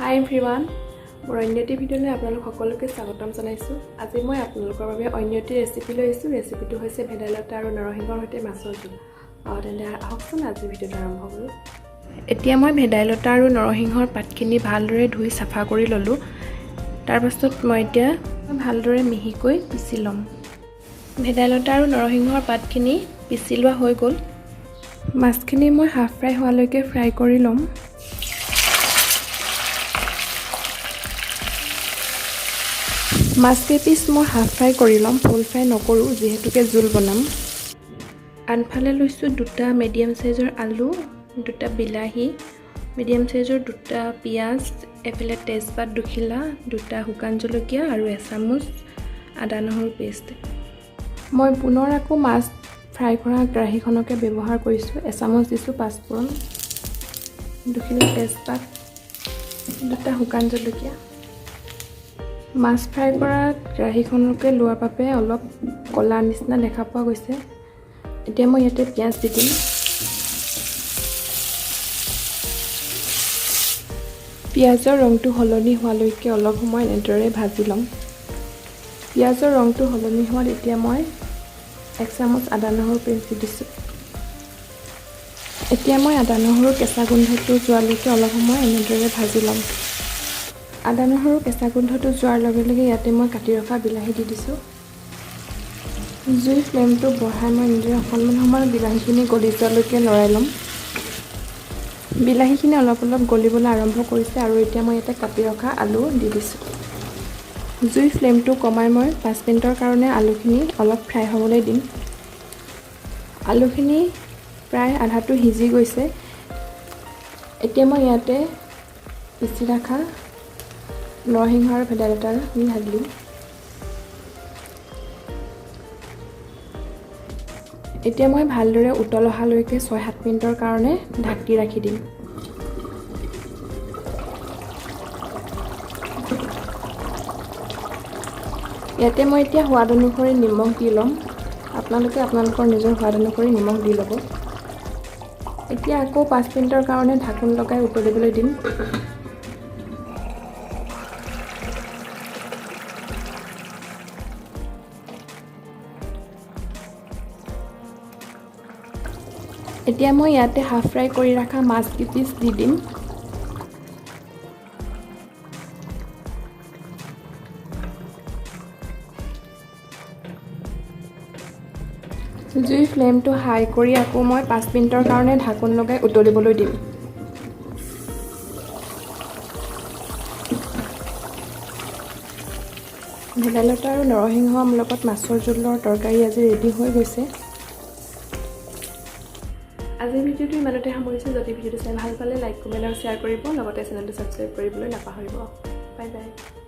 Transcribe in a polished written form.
হাই everyone, মোৰ অন্য এটি ভিডিঅ'লৈ আপোনালোক সকলোকে স্বাগতম জনাইছোঁ। আজি মই আপোনালোকৰ বাবে অন্য এটি ৰেচিপি লৈ আহিছোঁ। ৰেচিপিটো হৈছে ভেদাইলতা আৰু নৰসিংহৰ সৈতে মাছৰ জোল। তেন্তে আহকচোন আজি ভিডিঅ'টো আৰম্ভ কৰোঁ। এতিয়া মই ভেদাইলতা আৰু নৰসিংহৰ পাতখিনি ভালদৰে ধুই চাফা কৰি ল'লোঁ। তাৰপাছত মই এতিয়া ভালদৰে মিহিকৈ পিচি ল'ম। ভেদাইলতা আৰু নৰসিংহৰ পাতখিনি পিচি লোৱা হৈ গ'ল। মাছখিনি মই হাফ ফ্ৰাই হোৱালৈকে ফ্ৰাই কৰি ল'ম। মাছ কেইপিচ মই হাফ ফ্ৰাই কৰি ল'ম, ফুল ফ্ৰাই নকৰোঁ, যিহেতুকে জোল বনাম। আনফালে লৈছোঁ দুটা মিডিয়াম চাইজৰ আলু, দুটা বিলাহী, মিডিয়াম চাইজৰ দুটা পিঁয়াজ, এফালে তেজপাত দুখিলা, দুটা শুকান জলকীয়া আৰু এচামুচ আদা নহৰু পেষ্ট। মই পুনৰ আকৌ মাছ ফ্ৰাই কৰা কেৰাহীখনকে ব্যৱহাৰ কৰিছোঁ। এচামুচ দিছোঁ পাঁচফোৰণ, দুখিলা তেজপাত, দুটা শুকান জলকীয়া। মাছ ফ্ৰাই কৰা কেৰাহীখনকে লোৱাৰ বাবে অলপ ক'লা নিচিনা দেখা পোৱা গৈছে। এতিয়া মই ইয়াতে পিঁয়াজ দি দিম। পিঁয়াজৰ ৰংটো সলনি হোৱালৈকে অলপ সময় এনেদৰে ভাজি ল'ম। পিঁয়াজৰ ৰংটো সলনি হোৱাত এতিয়া মই এক চামুচ আদা নহৰু পেষ্ট দি দিছোঁ। এতিয়া মই আদা নহৰু কেঁচা গোন্ধটো যোৱালৈকে অলপ সময় এনেদৰে ভাজি ল'ম। আদা নহৰু কেঁচা গোন্ধটো যোৱাৰ লগে লগে ইয়াতে মই কাটি ৰখা বিলাহী দি দিছোঁ। জুই ফ্লেমটো বঢ়াই মই এনেদৰে অকণমান সময় বিলাহীখিনি গলি যোৱালৈকে লৰাই ল'ম। বিলাহীখিনি অলপ অলপ গলিবলৈ আৰম্ভ কৰিছে আৰু এতিয়া মই ইয়াতে কাটি ৰখা আলু দি দিছোঁ। জুই ফ্লেমটো কমাই মই 5 মিনিটৰ কাৰণে আলুখিনি অলপ ফ্ৰাই হ'বলৈ দিম। আলুখিনি প্ৰায় আধাটো সিজি গৈছে। এতিয়া মই ইয়াতে পিচি ৰখা নৰসিংহ আৰু ভেদাইলতাখিনি ঢালি দিম। এতিয়া মই ভালদৰে উতল অহালৈকে 6-7 মিনিটৰ কাৰণে ঢাকি ৰাখি দিম। ইয়াতে মই এতিয়া সোৱাদ অনুসৰি নিমখ দি ল'ম। আপোনালোকে আপোনালোকৰ নিজৰ সোৱাদ অনুসৰি নিমখ দি ল'ব। এতিয়া আকৌ 5 মিনিটৰ কাৰণে ঢাকোন লগাই উতলিবলৈ দিম। এতিয়া মই ইয়াতে হাফ ফ্ৰাই কৰি ৰখা মাছ কেইপিচ দি দিম। জুই ফ্লেমটো হাই কৰি আকৌ মই 5 মিনিটৰ কাৰণে ঢাকোন লগাই উতলিবলৈ দিম। ভেদাইলতা আৰু নৰসিংহৰ লগত মাছৰ জোলৰ তৰকাৰী আজি ৰেডি হৈ গৈছে। আজিৰ ভিডিঅ'টো ইমানতে সামৰিছোঁ। যদি ভিডিঅ'টো চাই ভাল পালে লাইক, কমেণ্ট আৰু শ্বেয়াৰ কৰিব, লগতে চেনেলটো ছাবস্ক্ৰাইব কৰিবলৈ নাপাহৰিব। Bye bye.